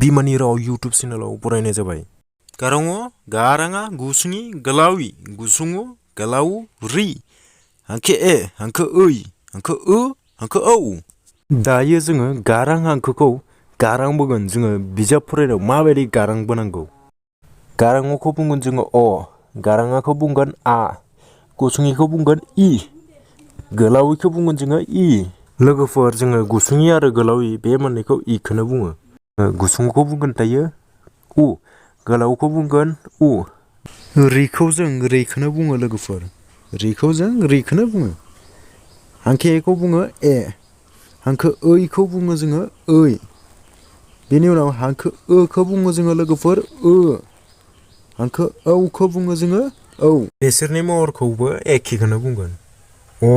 Bimani Rao YouTube channel फरायनाय जाबाय। गाराङो गाराङा गुसुंनि गोलावि गुसुङो गोलाव रि हांखो ए हांखो ओइ हांखो ओ हांखो औ। दायो जोङो गारां हांखोखौ गारां बोगोन जोङो बिजाब फरायनायाव माबायदि गारां बोनांगौ। गाराङोखौ बुंगोन जोङो अ, गाराङाखौ बुंगोन आ, गुसुंनिखौ बुंगोन इ, गोलावैखौ बुंगोन जोङो इ। लोगोफोर जोङो गुसुंनि आरो गोलावि बे मोननैखौ इखौनो बुङो। गुसुंखौ बुंगोन दायो उ, गोलावखौ बुंगोन उ। रिखौ जों रिखौनो बुङो लोगोफोर, रिखौ जों रिखौनो बुङो। हांखो एखौ बुङो ए, हांखो ओइखौ बुङो जोङो ओइ। बेनि उनाव हांखो ओखौ बुङो जोङो लोगोफोर ओ, हांखो औखौ बुङो जोङो औ। बिसोरनि महरखौबो एखेखौनो बुंगोन। अ,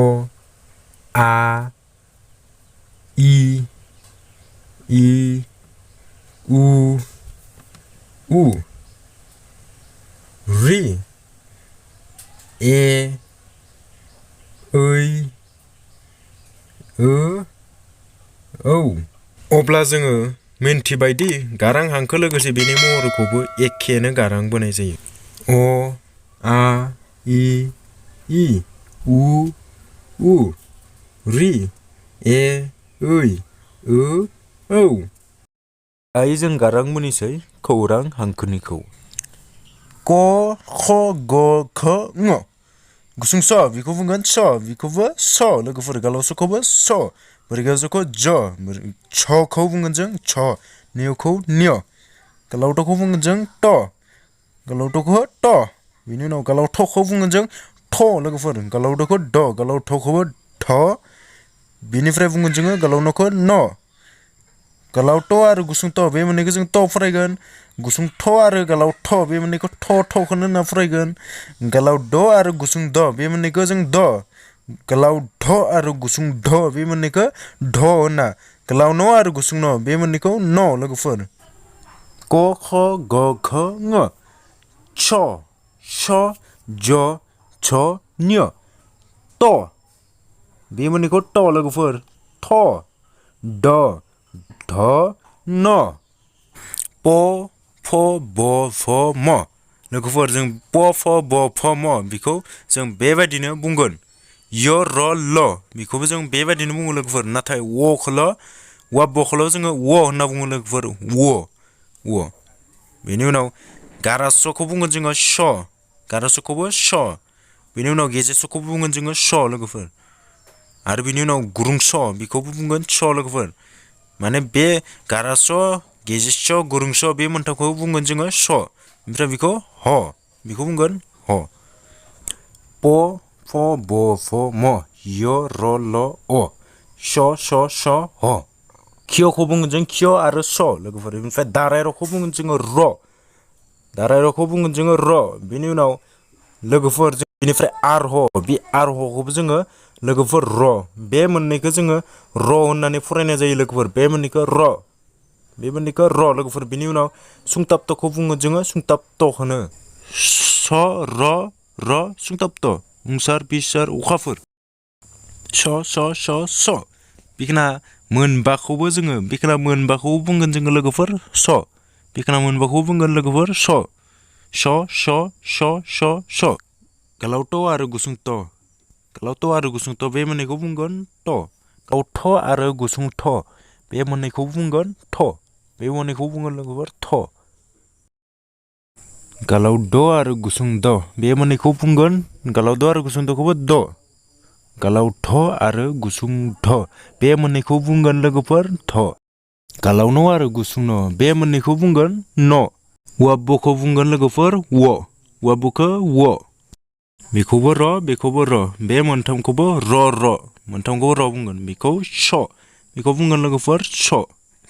आ, इ, उ, उ, रि, ए, ओइ, ओ, औ। अब्ला जोङो मिन्थिबायदि गारां हांखो लोगोसे बेनि महरखौबो एखेनो गारां बोनाय जायो। अ, आ, इ, उ, उ, रि, ए, ओइ, ओ, औ। दायो जों गारां बोनिसै खौरां हांखोनिखौ। क, ख, ग, घ, ङ। गुसुं स बेखौ बुंगोन स, बेखौबो स लोगोफोर गोलाव सखौबो स, बोरैगाजोखौ ज, छखौ बुंगोन जों छ, नियखौ न्य, गोलाव टखौ बुंगोन जों ट, गोलाव टखौ ट, बेनि उनाव गोलाव थखौ बुंगोन जों थ लोगोफोर, गोलाव टखौ द, गोलाव थखौबो थ, बेनिफ्राय बुंगोन जोङो गोलाव नखौ न, गोलाव ट आरो गुसुं ट बे मोननैखौ जों ट फरायगोन, गुसुं थ आरो गोलाव थ बे मोननैखौ थखौनो होनना फरायगोन, गोलाव द आरो गुसुं द बे मोननैखौ जों द, गोलाव ध आरो गुसुं ध बे मोननैखौ ध होनना, गोलाव न आरो गुसुं न बे मोननैखौ न लोगोफोर। क, ख, ग, घ, ङ, छ, स, ज, छ, न्य, ट, बे मोननैखौ ट लोगोफोर, थ, द, ध, न, प, फ, ब, भ, म। लोगोफोर जों प, फ, ब, फ, म बेखौ जों बेबायदिनो बुंगोन। य, र, ल बेखौबो जों बेबायदिनो बुङो लोगोफोर, नाथाय व बखौल' जोङो व होनना बुङो लोगोफोर, व। बेनि उनाव गारासखौ बुंगोन जोङो स, गारासखौबो स, बेनि उनाव गेजेरसखौ बुंगोन जोङो स लोगोफोर, आरो बेनि उनाव गुरुं स बेखौबो बुंगोन स लोगोफोर। माने बे गारास, गेजेस, गुरुं स बे मोनथामखौ बुंगोन जोङो स, ओमफ्राय बेखौ ह, बेखौ बुंगोन ह। प, फ, ब, भ, म, य, र, ल, अ, स, स, स, ह। खियखौ बुंगोन जों खिय आरो स लोगोफोर, बेनिफ्राय दाराय रखौ बुंगोन जोङो र, दाराय रखौ बुंगोन जोङो र, बेनि उनाव लोगोफोर बेनिफ्राय आरह, बे आरहखौबो जोङो लोगोफोर र, बे मोननैखौ जोङो र होननानै फरायनाय जायो लोगोफोर, बे मोननैखौ र, बे मोननैखौ र लोगोफोर। बेनि उनाव सुंथाबतखौ बुङो जोङो सुंथाबत होनो, स, र, सुंथाबत, उंसार बिसार अखाफोर, स, स, स, स। बेखिना मोनबाखौबो जोङो बेखिना मोनबाखौबो बुंगोन जोङो लोगोफोर स, बेखिना मोनबाखौबो बुंगोन लोगोफोर स, स, स, स, स, स। गोलाव ट आरो गुसुं ट, गोलाव ट आरो गुसुं ट बे मोननैखौ बुंगोन ट, गोलाव थ आरो गुसुं थ बे मोननैखौ बुंगोन थ, बे मोननैखौ बुंगोन लोगोफोर थ। गोलाव द आरो गुसुं द बे मोननैखौ बुंगोन, गोलाव द आरो गुसुं दखौबो द, गोलाव ध आरो गुसुं ध बे मोननैखौ बुंगोन लोगोफोर ध, गोलाव न आरो गुसुं न बे मोननैखौ बुंगोन न। वाबखौ बुंगोन लोगोफोर व, वाबखौ व, बेखौबो र, बेखौबो र, बे मोनथामखौबो र, मोनथामखौबो र बुंगोन, बेखौ स, बेखौ बुंगोन लोगोफोर स,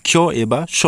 क्ष एबा स।